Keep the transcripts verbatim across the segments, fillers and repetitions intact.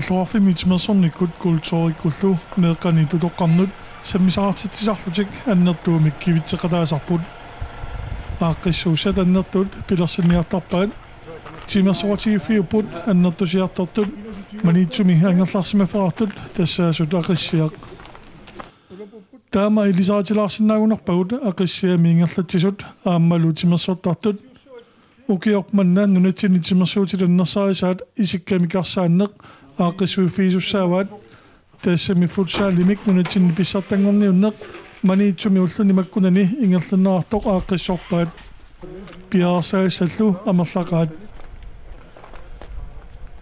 Illoqarfimmi timersornikkut kulturikkullu meeqqanit utoqqarnut sammisaqartitsisarlutik annertuumik kivitseqataasarput. Aaqqissuussat annertuut pilersinniartarpaat. Timersoqatigiiffiupput annertusiartortut Maniitsumi angerlarsimaffeqartut tassaasut Aqissiaq. Taama ilisaritilaarsinnaagunarpagut Aqissiami ingerlatsisut aammalu timersortartut. Ukioq manna nunatsinni timersuutinik annersaarisaat isikkamik arsaanneq aaqqissuiffigisussaavaat. Tassami futsalimik nunatsinni pissartanngorniunneq Maniitsumi ulluni makkunani ingerlanneqartoq aaqqissorpaat. Piareersaagassallu amerlaqaat.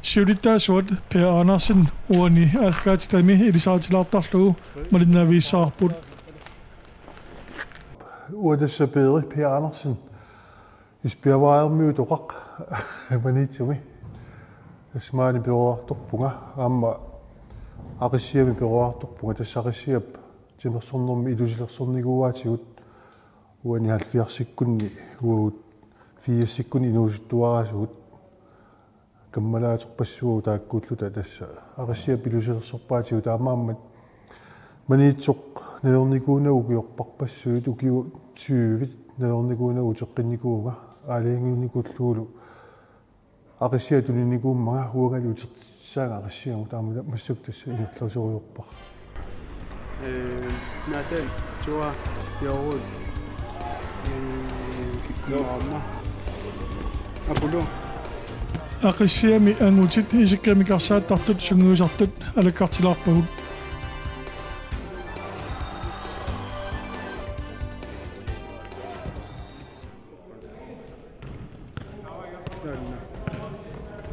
Siulittaasuat Per Andersen uani aallakaatitami ilisaritilaartarlugu malinnaaffigissavarput. Uanga tassa Peeri Per Andersen. Isbjergvejrimi utoqqaq Maniitsumi. Tassa maani peroriartorpunga, aamma Aqissiami peroriartorpunga, tassa Aqissiap timersornermi ilusilersornikuuaatigut uani halvfjerdsikkunni uagut firsikkunni inuusuttuaraasugut. Kammalaaterpassuugut taakkuulluta tassa Aqissiap ilusilersorpaatigut taamaammat Maniitsoq najornikuunagu ukiorparpassuit ukiut tyve najornikuunagu uteqqinnikuuvunga aalajangiunnikuullugulu Aqissiaq tuninikuummanga uangali utertissaanga Aqissiamut taama massakkut tassa ingerlasorujoorpara. Eh, Nathan, Joa, Jorul, eh, Kikkumaamma, Apulu. Aqissiami angutit isikkamik arsaattartut sungiusartut alakkartilaarpagut. Taanna.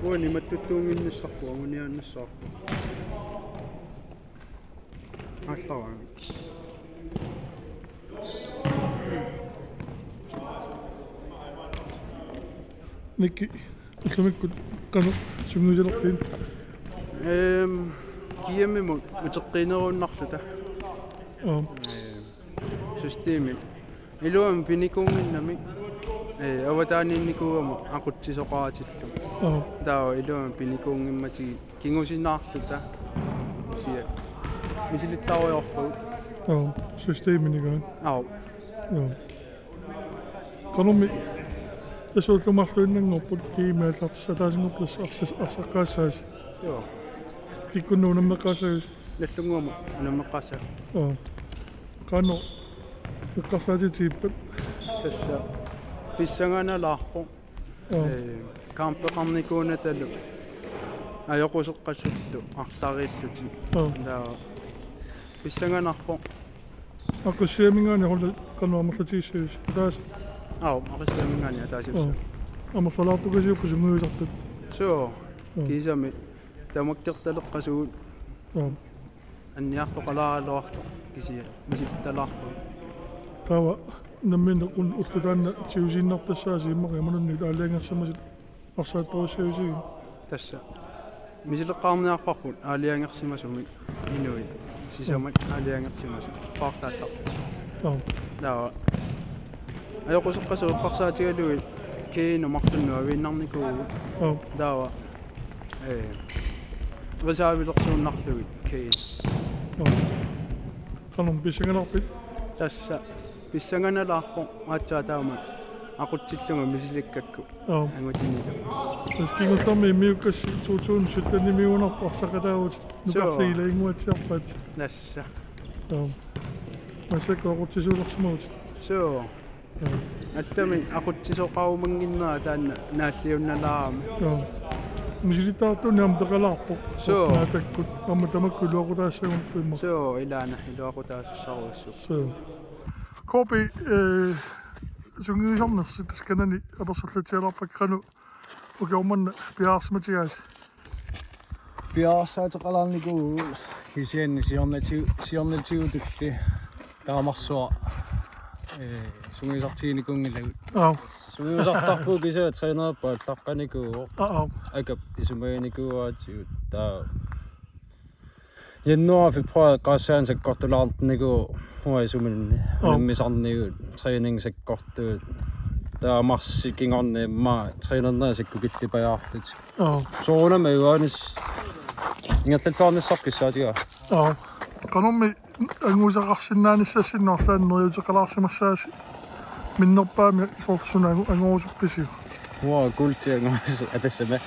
Uani mattuttuunnginnissarput, anguniaannissarput. Aallarami. Nikki, ullumikkut qanoq sungiusalerpit? Ehm, G M-imut uteqqiineruinnarluta. Aap. Ehm, systemi. Iluamik pinikuunnginnamik, eh, avataaniinnikuugama aqutsisoqaratillugu. Aap. Taava iluamik pinikuunngimmatigik kingusinaarluta. Kisianni misilittarujoorpagut. Aap, systeminigaat. Aap. Aap. Qanormi tassa ullut marluinnanngorput G M aallartissatut ataasinngorpat arsa-, arsaqqaassaasi. Joo. Kikkunnut unammeqqaassaasi? Nallunnguamut unammeqqaassaaq. Aap. Qanoq eqqarsaatigippit? Tassa pissanganalaarpoq. Aap. Eh, kampeqarnikuunatalu ajoquseqqassullu arlariillutik. Aap. Taava pissanganarpoq. Aqissiaminngaanniit holdi qanoq amerlatigissavisi? Ataaseq? Aap, Aqissiaminngaanniit ataasiussaaq. Aap. Amerlalaartukasiupput sungiusartut. Suu. Aap. Kiisami tamakkertaleqqasugut. Aap. Anniartoqalaaraluartoq kisianni misilittalaarpugut. Taava nammineq un-, ulloq taanna tigusiinnartassaasi immaqa imaluunniit aalajangersimasut arsaattorussavisigit? Tassa. Misileqqaarniarparput aalajangersimasumik inuit. Sisamat aalajangersimasut. Paarlaattarput. Aap. Taava. Ajoquseqqasup eqqarsaatigalugit Kane marlunnik aviinnarnikuuvugut. Aap. Taava. Eh. Reservilersuinnarlugit Kane. Aap. Qanormi pissanganarpit? Tassa. Pissanganalaarpoq aatsaat taama aqutsillunga misilikkakku. Aap. Angutinilu. Tassa kingullermi immiukkassi to tusind syttenimiugunarpoq arsaqataavutit. Suu. Nukarliit ilaginnguatsiarpaatit. Tassa. Aap. Massakkut aqutsisuulersimavutit. Suu. Aap. Allamik aqutsisoqarumannginnera taanna naalliunnalaarami. Aap. Misilittaartunik aamma peqalaarpoq. Suu. Naatakkut aamma tamakku iluaqutaassagunarpoq immaqa. Suu, ilaana iluaqutaasussarujussuu. Suu. K P, eh, sungiusarnersi tassa kanani apersorlatsialaarpakka, qanoq ukioq manna piareersimatigaasi? Piareersaateqalaarnikuuvugut kisianni siornati-, siornatigutulli taamarsuaq, eh, sungiusartiginikuunngilagut. Aap. Sungiusartarpugut kisianni trænerput aallaqqanikuuvoq. Aap, aap. Akap isumaginikuuaatigut taava. Januar, februar eqqaassaanga sakkortulaarnikuuvoq uanga isumanni. Aap. Unammisarnigut, træning sakkortuut. Taava marsi kingorna immaqa trænernerit sakkukillipajaarlutik. Aap. Soorunami uanis Ingerlalluarnissarput kissaatigaa. Aa. Qanormi anguseqarsinnaanissassinnik orlaanni neriuteqalaarsimassaasi minnerpaamik soorlu suna angu-, angorusuppisiuk? Uanga guldinngorlugu atassama.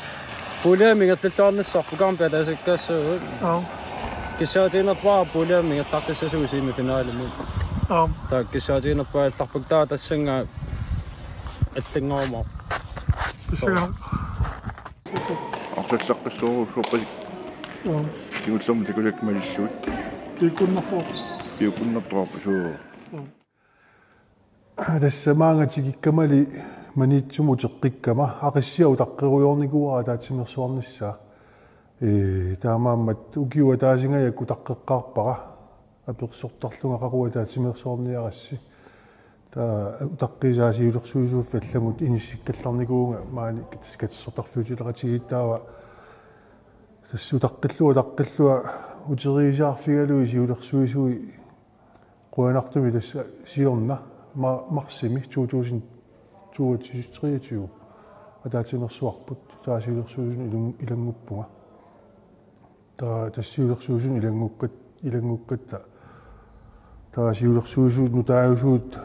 Puljemi ingerlalluarnissarput kampi ataasiakkaassuugut. Aa. Kissaatiginerpaaq puljemi ingerlaqqissasugut semifinalimi. Aa. Taava kissaatiginerpaaq allarpakka taava tassannga attanngoruma. Pissaga. Arsaassaqqissorujussuarpasik. Aa. Kingullermik takusakka malillugu. Piukkunnarpoq. Piukkunnartoqarpoq suu. Aa. Tassa maanga tikikkamali Maniitsumut uteqqikkama Aqissiaq utaqqerujoornikuuara ataatsimeersuarnissaa. Ee, taamaammat ukiup ataasiingajakkut utaqqeqqaarpara. Apersortarlunga qaqugu ataatsimeersuarniarassi. Taava utaqqiisaa siulersuisuuffik allamut inissikkallarnikuuvunga maani kat-, katersortarfiutileqatigiit taava. Tassa utaqqillunga, utaqqillunga uteriisaarfigalugit siulersuisui qujanartumik tassa siorna ma-, marsimi to tusind toogtyve treogtyve ataatsimeersuarput taava siulersuisuni ilun-, ilannguppunga. Taava tassa siulersuisuni ilanngukkat-, ilanngukkatta. Taava siulersuisut nutaajusuut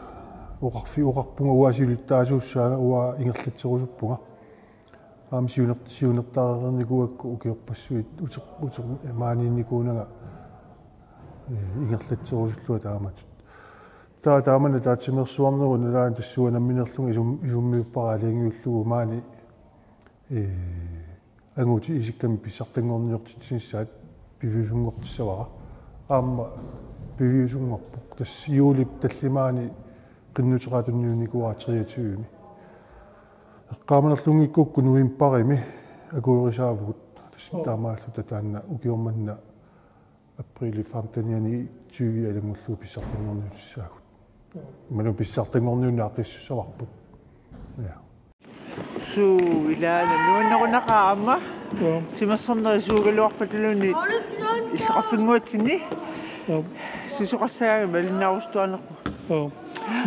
oqarfi-, oqarpunga uanga siulittaasuussaanga uanga ingerlatserusuppunga. Aamma siuner-, siunertareernikuuakka ukiorpassuit uter-, uter-, maaniinnikuunanga, ee, ingerlatserusullunga taamatut. Taava taamani ataatsimeersuarnerup nalaani tassunga nammineerlunga isum-, isummiuppara aalajangiullugu maani, ee, angutit isikkamik pissartanngorniortitsinissaat piviusunngortissavara. Aamma piviusunngorpoq. Tassa juulip tallimaani qinnuteqaat tunniunnikuuara treogtyvemi. Eqqaamanerlunngikkukku novembarimi akuerisaavugut. Tassa, oo, taamaalluta taanna ukioq manna aprili femteniani tyve ilanngullugu pissartanngorniutissaagut. Imaluunniit pissartanngorniunneq aaqqissuussavarput. Ja. Suu, ilaana nuannerunaqaaq aamma. Joo. Timersornerit suugaluarpataluunniit illoqarfinnguatsinni. Joo. Susoqassagaangat malinnaarusuttut anerpu. Joo.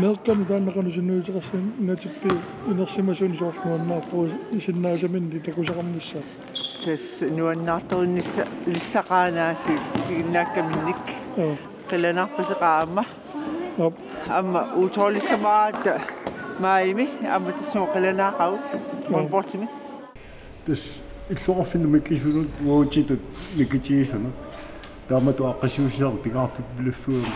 Meeqqani taanna qanoq sunniuteqarsinnaatippiuk inersimasuni soorlu nuannaartorisinnaasaminnik takusaqarnissaa? Tassa nuannaartornissaq lissaqaanaasi isiginnaakkaminnik. Joo. Qilanaarpaseqaaq aamma. Aap. Aamma utoorlissamaaratta maajimi aamma tassunga qilanaaqagut. Joo. Håndboldimi. Tassa illoqarfinnut mikisunut, uagutsitut mikitigisunut. Taamatut aaqqissuussineq pingaartupiluffiuvoq.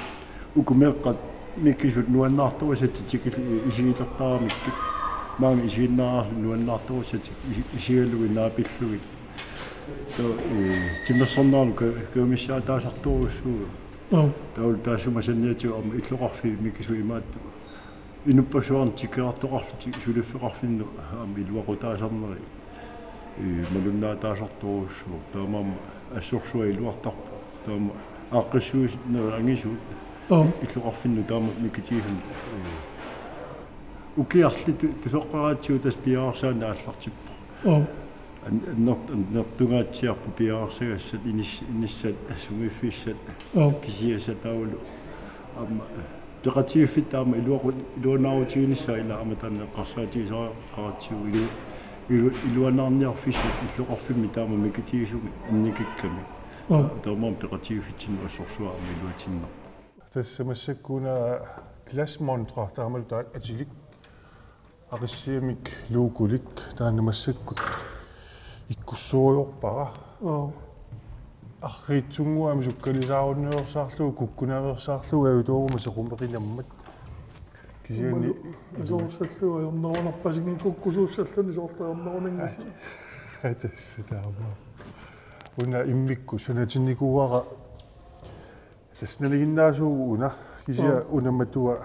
Uku meeqqat mikisut nuannaartorisatsinnik tikil-, isigilertaramikkit. Maanga isiginnaarlugu nuannaartorisatsinnik isi-, isigalugit naapillugit. Taava, ee, timersorneranut ka-, kajumissaataasartorujussuuvoq. Joo. Taavalu taassuma saniatigut aamma illoqarfiit mikisut imaattoq. Inuppassuarnit tikeraartoqarlutik suliffeqarfinnut aamma iluaqutaasarneri, ee, malunnaataasartorujussuuvoq. Taamaammat assorsuaq iluartarpoq. Taama aaqqissuussinerit angisuut. Joo. Illoqarfinnut taama mikitigisumik, ee, ukiarli tu-, tusoqqaratsigu tassa piareersaaneq aallartippoq. Joo. An-, anner-, annertungaatsiarput piareersagassat inis-, inissat, sumiiffissat, joo, kisiasa taavalu. Aamma peqatigiiffitta aamma iluaqu-, iluanaarutiginissaat ila aamma taanna eqqarsaatigisariaqaratsigu ilu-, ilu-, iluanaarniarfissat illoqarfimmi taama mikitigisumik annikikkami. Joo. Taamaammat peqatigiiffitsinnut assorsuaq aamma iluatinnarpoq. Tassa massakkuuna glasmontre taamalu taava atilik Aqissiamik logolik taanna massakkut ikkussuugaluarpara. Joo. Arriitsunnguamik sukkanisaarunnaveersaarlugu, kukkunaveersaarlugu ajutooruma sequmeqinammat. Kisianni aammalu asoorsallugu ajornerunarpasinngikkukkit kukkusuussalluni soorlu ajornerunanngitsoq. Tassa taama. Una immikkut sanatinnikuuara. Tassa nalinginnaasuuvoq una, kisianni, joo, una matua,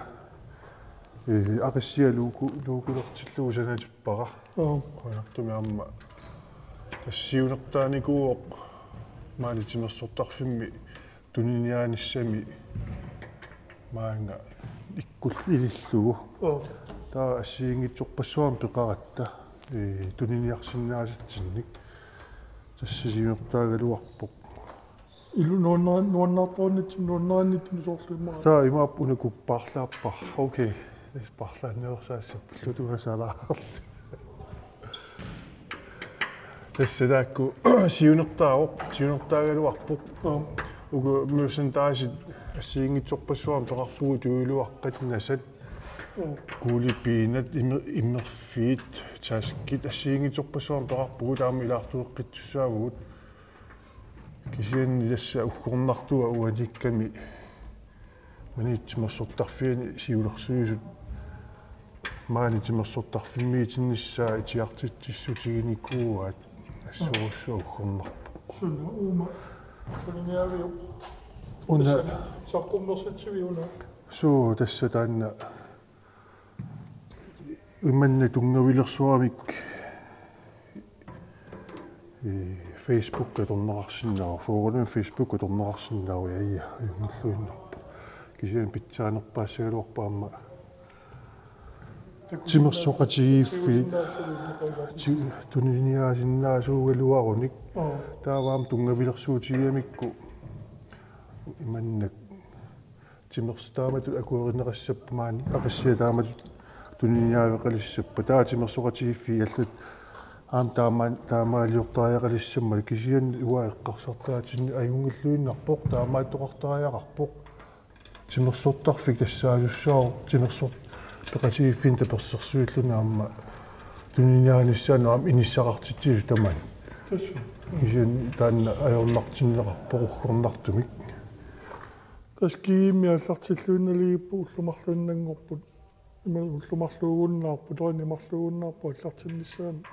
ee, Aqissiaq logo-, logolertillugu sanatippara. Joo. Qujanartumik aamma. Tassa siunertaanikuuvoq maani timersortarfimmi tuniniaanissami maanga ikkul-, ilillugu. Joo. Taava assigiinngitsorpassuarnik peqaratta, ee, tuniniarsinnaasatsinnik. Tassa siunertaagaluarpoq. Ilu nuanna-, nuannaartornitsinni, nuannaarnitsinni soorlu immaqa. Taava imaappoq una kukku paarlaappara. Okay. Tassa paarlaannaveersaassapput illutungaasalaarlutik. Tassa taakku siunertaavoq, siunertaagaluarpoq. Uku merchandisit assigiinngitsorpassuarnik peqarpugut tujuuluaqqat, nasat, kuglepenit, imer-, imerfiit, taskit assigiinngitsorpassuarnik peqarpugut, aamma ilaartueqqittussaavugut. Kisianni tassa uggornartua uaniikkami Maniitsoq timersortarfiani siulersuisut maani timersortarfimmiitinnissaa itigartitsissutiginikkit assorsuaq uggornarpoq. Suna uuma tuniniaaviuk? Una saqqummersitsiviuk una? Suu, tassa taanna imanna tunngavilersuaramik, ee, Facebook atorneqarsinnaavoq, soorunami Facebook atorneqarsinnaavoq, ja, ja, ajunngilluinnarpoq. Kisianni pitsaanerpaassagaluarpoq aamma timersoqatigiiffiit ti-, tuniniaasinnaasuugaluarunik. Taava aamma tunngavilersuutigigamikku imannak timersoq taamatut akuerineqassappat maani aqassiaq taamatut tuniniaaveqalissappat. Taava timersoqatigiiffiit allat aamma taama-, taamaaliortariaqalissammat, kisianni uanga eqqarsartaatinni ajunngilluinnarpoq, taamaattoqartariaqarpoq. Timersortarfik tassaasussaavoq timersortaqatigiiffinni tapersersuilluni aamma tuniniaanissaanut aamma inissaqartitsisut tamanit. Tassa. Kisianni taanna ajornartinneqarpoq uggornartumik. Tassa GM-i aallartilluinnaligipput ullut marluinnanngorput. Ima ullut marluugunnaarput, døgni marluugunnaarput aallartinnissaanut.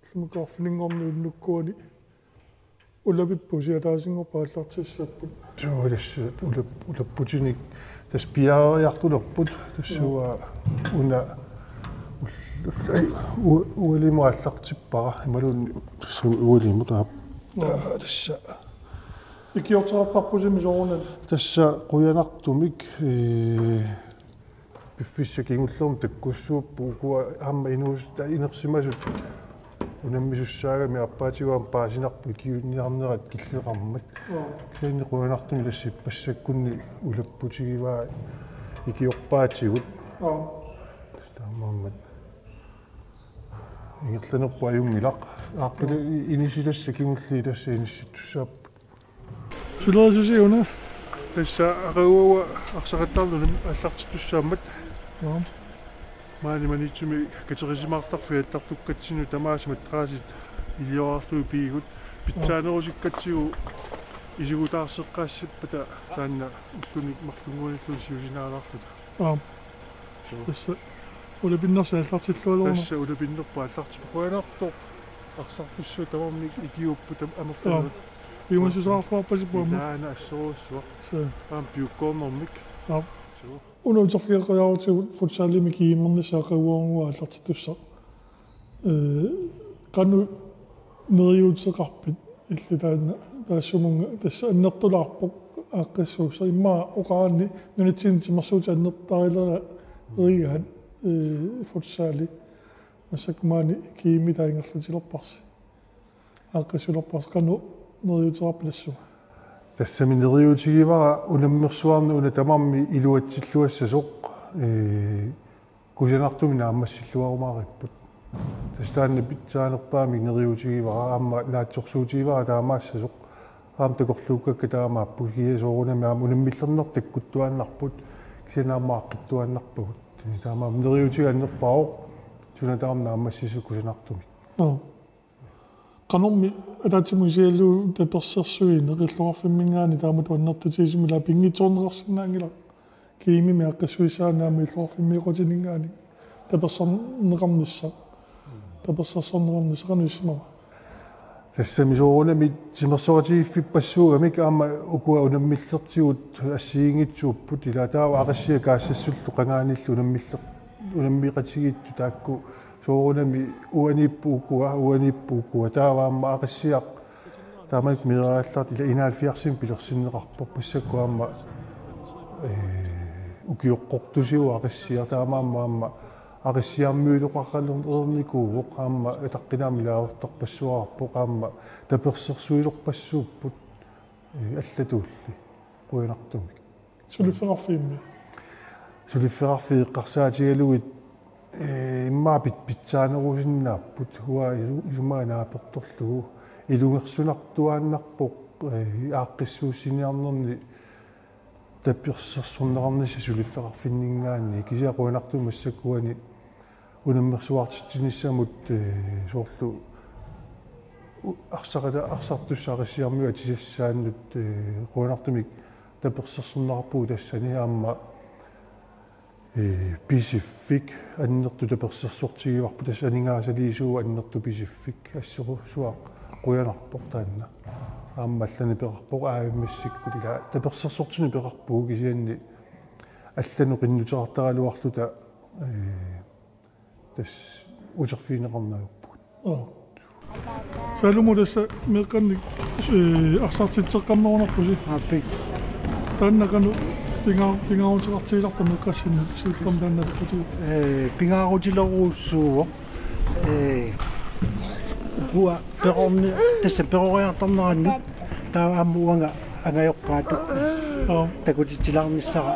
Ullumikkut arfininngorneq unnukkuani ulapipput, kisianni ataasinngorpat aallartissapput. Suu, tassa ulap-, ulapputinik tassa piareeriartulerput, tassa uanga una ul-, ai, u-, ualimut aallartippara, imaluunniit tassa ualimut taap-, aa, tassa. Ikiorteqartarpusimi soorunami. Tassa qujanartumik, ee, piffissaq kingullermik takkussuupput, ukua aamma inuus-, ta-, inersimasut unammisussaagami aappaatigut aamma paasinarput ikiuiniarnerat killeqarmat. Kisianni qujanartumik tassa ippassakkunni ulapputigivaa ikiorpaatigut. Taamaammat ingerlanerput ajunngilaq. Aaqqila inissitassat kingulliit tassa inissittussaapput. Sulerisusi una? Tassa aqaguagua arsaqattaarluni aallartittussaammat. Aap. Maani Maniitsumi katerisimaartarfik attartukkatsinnut tamaasa matraasit iliorarlugit pigigut. Pitsaanerusikkatsigu isugutaarseqqaassappata taanna ullunik marlunnguanilluunniit siusinaalaarluta. Aap. Suu. Tassa ulapinnarsi aallartillualeruna. Tassa ulapinnerput aallartippoq. Qujanartoq arsartussat tamarmik ikiupput tam-, amerlanerit. Aap. Piumassuseqarluarpasippoq aamma. Ilaana assorujussuaq. Suu. Aamma piukkoornermik. Aap. Suu. Una uterfigeqqiarutigut futsalimi GM-ernissaa aqaguagua aallartittussaq. Ee, qanoq neriuuteqarpit illit taanna taassumunnga, tassa annertulaarpoq aaqqissuussaq, immaqa oqaraanni nunatsinni timersuutit annertarilereerigaat, ee, futsali, massakkut maani GM-i taava ingerlatilerparsi. Aaqqissulerparsi, qanoq neriuuteqarpit tassunga? Tassami neriuutigivara unammersuarneq una tamarmi iluatsilluassasoq, ee, kusanartumik naammassilluarumaaripput. Tassa taanna pitsaanerpaamik neriuutigivara, aamma naatsorsuutigivara taamaassasoq. Aamma takorluukkakka taamaapput, kisianni soorunami aamma unammillerneq takkuttuaannarput, kisianni aamma aaqqittuaannarpagut. Taamaammat neriuutigaannerpaavoq suna tamarmi naammassisut kusanartumik. Aap. Qanormi ataatsimut isigalugu tapersersuineq illoqarfimminngaanniit taamatut annertutigisumik, ilaa, pinngitsoorneqarsinnaanngilaq GM-imi aaqqissuissaanut aamma illoqarfimmeeqatigiinninngaanniit taperserneqarnissaq, tapersersorneqarnissaq, qanoq issimava? Tassami soorunami timersoqatigiiffippassuugamik aamma ukua unammillertigut assigiinngitsuupput, ilaa, taava aqassiaq kaassassullu qangaaniillu unammiller-, unammeqatigiittut taakku soorunami uaniipput ukua, uaniipput ukua. Taava aamma aqassiaq taamanikkut meeraallartoq, ilaa, enoghalvfjerdsimi pilersinneqarpoq, massakkut aamma, ee, ukioqqortusivoq aqassiaq, taamaammat aamma aqassiarmiuuteqaralernikuuvoq, aamma ataqqinaammik ilaasortarpassuaqarpoq, aamma tapersersuisorpassuupput, ee, allatuulli. Qujanartumik. Suliffeqarfiimmi? Suliffeqarfiit eqqarsaatigalugit Ee, immaqa pit-, pitsaanerusinnaapput, uanga ilu-, isumaga naapertorlugu. Ilungersunartuaannarpoq, ee, aaqqissuussiniarnerni tapersersorneqarnissaq suliffeqarfinninngaanniit, kisianni qujanartumik massakkut uani unammersuartitsinissamut, ee, soorlu u-, arsaqata-, arsartussaaqissiarmiut atisassaannut, ee, qujanartumik tapersersorneqarpugut tassani aamma, ee, Pisiffik annertut tapersersortigivarput, tassa aningaasaliisuuvoq annertut Pisiffik, assorsuaq qujanarpoq taanna. Aamma allanik peqarpoq A M S-ikkut, ila tapersersortinik peqarpugut kisianni allanut qinnuteqartaraluarluta, ee, tassa uterfigineqarneq ajorpugut. Oo. Salomo, tassa meeqqannik, ee, arsartitseqqammerunarpusi. Aappi. Taanna qanoq pinga-, pingaaruteqartigisarpa meeqqassinnut, siullermik taanna apeqqutigaara? Ee, pingaarutilerujussuuvoq. Ee, ukua perorni-, tassa peroriartornerannut taava aamma uanga angajoqqaatut. Oo. Takutitsilaarnissara.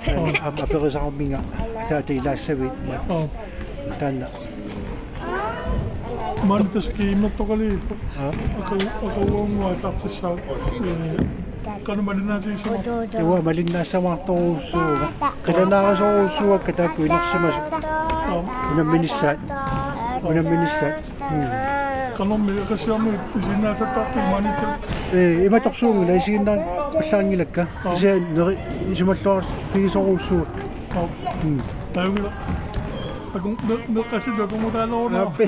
Taanna aamma aperisaramiga ataata ilaassaviit. Oo. Taanna. Maani tassa kiimmertoqalerpoq. Aa. Aqagu-, aqaguannguaq aallartissaaq. Ee, qanoq malinnaatigissavarput? Uanga malinnaassamaartorujussuuvunga. Qilanaarisorujussuuakka taakku inersimasut. Oo. Unamminissaat. Unamminissaat. Mm. Qanormi, Eqassiarmi isiginnaartarpit maaniittoq? Ee, imatorsuunngilaq, isiginnaarpallaanngilakka. Aa. Kisianni neri-, isumalluarfigisorujussuuakka. Aa. Mm. Ajunngilaq. Taku-, me-, meeqqassinnut takunnguutaaleruna. Aappi.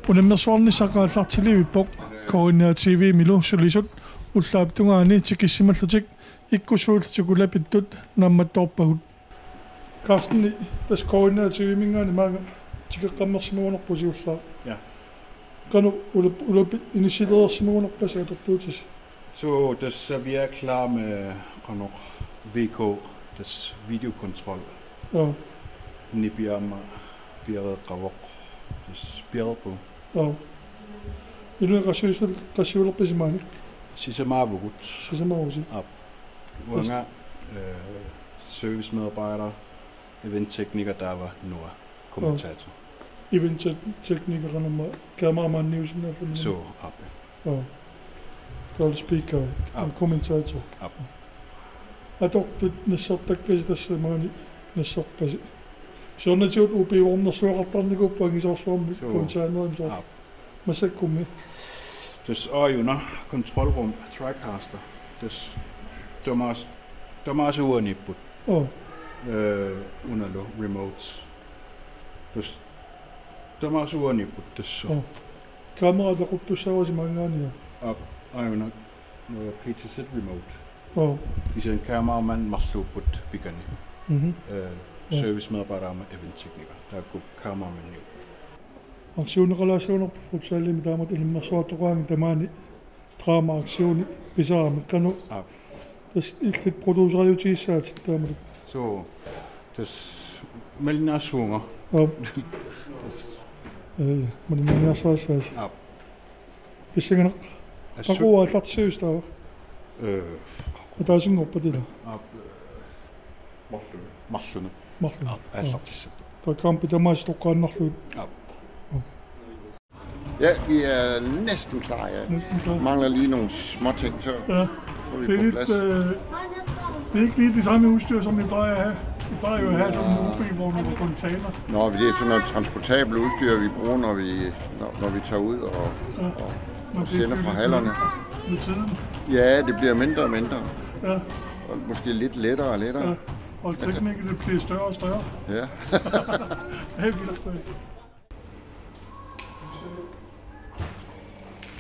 Unammersuarnissaq aallartilivippoq, K N R T V-milu sulisut ullaakkut tungaani tikissimallutik ikkussuillutik ulapittut naammattoorpagut. Carsten, tassa K N R T V-minngaanniit maanga tikeqqammersimagunarpusi ullaaq. Ja. Qanoq ulap-, ulapit inissilereersimagunarpasi atortuutisi? Så, tassa vi er klar med, qanoq, V K, tassa videokontrol. Ja. Nipi aamma piareeqqavoq, tassa piareerpugut. Ja. Inuit qassiusul-, qassiulerpisi maani? Sisamaavugut. Sisamaavusi. Aap. Uanga, øh, servicemedarbejder, eventtekniker, taava Noah, kommentator. Eventtekniker, qanormaa, kameramandiniusinnaalluni. Så, aap. Joo. Taava speaker, aap, kommentator. Aap. Atortut nassartakkasi, tassa maani nassarpasi. Siornatigut upiuornersuaqartarnikuupput angisoorsuarmik. Joo. Kommentatornerit soorlu. Aap. Massakkummi? Tassa aajuna, control room, TriCaster. Tassa tamaas-, tamaasa uaniipput. Oo. Øh, unalu remote. Tassa tamaasa uaniipput tassa. Oo. Kamera takutussaavasi maanngaanniit? Aap, aajuna, øh, P T Z remote. Oo. Kisianni kameramand marluupput pikani. Mhm. Øh, joo, servicemedarbejder aamma eventtekniker. Taakku kameramandit. Auktioniuteqalaassagunarpoq futsalimi taamatut unammersuartoqaraangat tamaani drama-auktioni pisarami, qanoq? Aap. Tassa illit produceriutigissaatit taamatut? Så, tassa malinnaassuunga. Aap. Tassa. Ee, malinnaaniarsarissavasi. Aap. Pissanganaq. Assut. Qaqugu aallartissiusi taava? Øh. Ataasinngorpat ila? Aap, øh, marlunut. Marlunut. Marlunut. Aap, aallartissat. Taava kampit tamaasa toqqaannarlugit. Aap. Aap. Ja, vi er næsten klar, ja. Næsten klar. Mangler lige nogle små ting, så, ja, så er vi på plads. Det er lidt, øh, det er ikke lige det samme udstyr, som vi plejer at have. Vi plejer jo at have sådan en, ja, mobil, hvor man kan container. Nå, det er sådan noget transportabelt udstyr, vi bruger, når vi, når, når vi tager ud og, ja, og, men og det sender fra hallerne. Med tiden. Ja, det bliver mindre og mindre. Ja. Og måske lidt lettere og lettere. Ja. Og teknikken, det bliver større og større. Ja. Det er vildt, faktisk.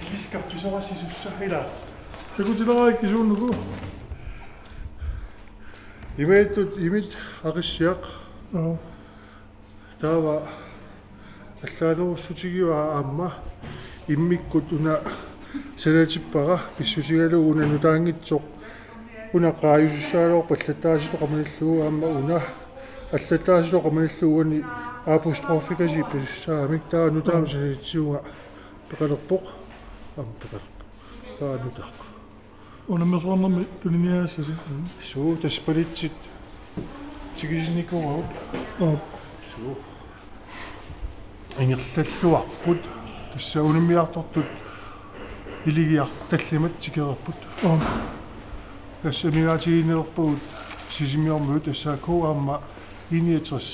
Ilissi kaffisorassisussa ila. Takutilaarikkit suunuku. Imaattoq imit aqissiaq. Joo. Taava allaanerussutigivara aamma immikkut una sanatippara pissutigalugu una nutaanngitsoq. Una qaajusussaagaluarpoq allattaasitoq qamanillugu aamma una allattaasitoq qamanillugu uani apostrofikaasiit pisussaamik, taava nutaamik, joo, sanatitsivunga peqalerpoq. Aamma peqalerpoq. Taava nutaaq. Unammersuarnermi tuniniagassasi. Suu, tassa palitsit tikisinnikuuagut. Aap. Suu. Ingerlalluarput. Tassa unammilaartortut iligiaq tallimat tikereerput. Aap. Tassa amigaatigiinnerpagut Sisimiormiut S A K aamma I niogtres.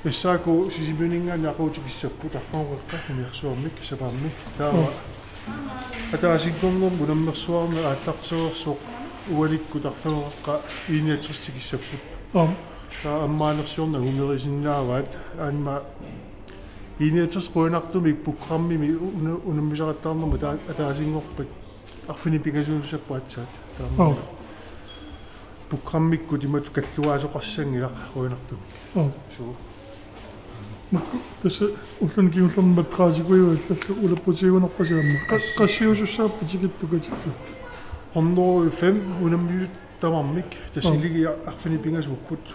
S A K Sisimiuninngaanniit aqagu tikissapput, Arfanoqeqqa, Nunarsuarmik, Sapammi. Taava Mm. ataasinngornermi unammersuarneq aallartereersoq ualikkut Arfanoqeqqa I niogtres tikissapput. Aap. Taava ammaanersiorneq angumerisinnaavaat, aamma I niogtres qujanartumik programmimi una-, unammisaqattaarnermut taa-, ataasinngorpat arfineq-pingasuussapput aatsaat. Taava Aap. programmikkut imatut kalluaasoqassanngilaq qujanartumik. Aap. Suu. Makku, tassa ulluni kingullerni madrasikujuit allallu ulapputigigunarpasi aamma. Qas-, qassiusussaapput tikittukatillu? Hundrede og fem unammisut tamarmik, tassa Aap. iligiaq arfineq-pingasuupput.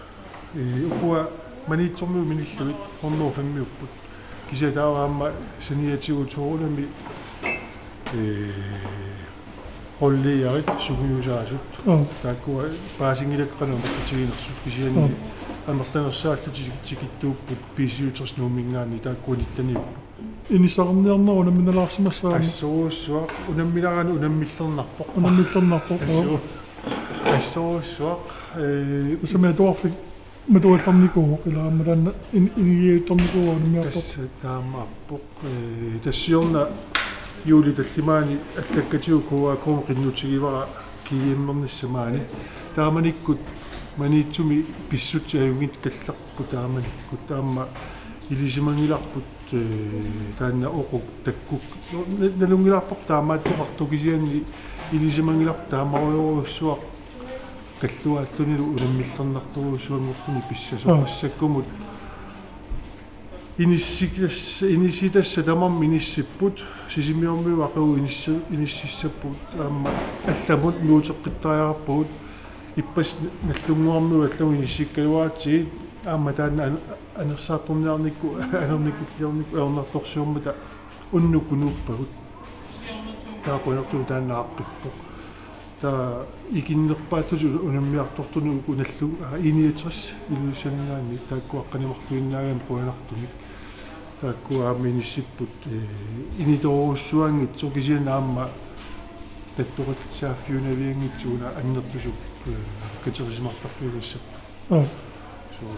Ee, ukua Maniitsormiut minillugit hundrede og fem-iupput. Kisianni taava aamma saniatigut soorunami, ee, holdleaderit sungiusaasut. Aap. Taakkua paasinngilakkit qanoq amerlatiginersut, kisianni Aap. amerlanersaallutik tikittuupput B syvogtres Nuumminngaanniit, taakkua nitten-iupput. Inissaqarniarneq unamminalaarsimassaaq aamma? Assorujussuaq, unamminaraanni unammillernarpoq. Unammillernarpoq, Assuu. Aap. Assorujussuaq, ee, Tassami atuarfik matuallarnikuuvoq, ilaa aamma taanna in-, inigiittarnikuuvoq unammiartortoq. Tassa taamaappoq, ee, tassa siorna juulip tallimaani allakkatigut K A K-mi qinnutigivara G M-ernissamaani. Taamanikkut Maniitsumi pissutsit ajunngikkallarput taamanikkut. Aamma ilisimanngilarput, ee, taanna oquk takkuk. Na-, nalunngilarput taamaattoqartoq, kisianni ilisimanngilarput taamarujorujussuaq kalluaallunilu unammillernartorujussuanngortuni pissasut. Aap. Tassakkumut inissitass-, inissitassat tamarmik inissipput, Sisimiormiut aqagu inissi-, inississapput, aamma allamut nuuteqqittariaqarpagut, ippassaq Nagdlunguarmiut allamut inissikkaluaratsigit, aamma taanna an-, anersaartorniarnikkut, anernikilliornikkut, ajornartorsiormata unnukkut nuuppagut. Taava qujanartumik taanna aaqqippoq. Taava ikinnerpaallutik unammiartortunut uku Nagdlu-, aa, I niogtres Ilulissaninngaanniit, taakku aqqaneq-marluinnaagamik qujanartumik. Taakku aamma inissipput, ee, initoorujussuanngitsoq, kisianni aamma tattoqatissaaffiunavianngitsoq una annertusup, ee, katersimartarfiugassapput. Aap. Suu.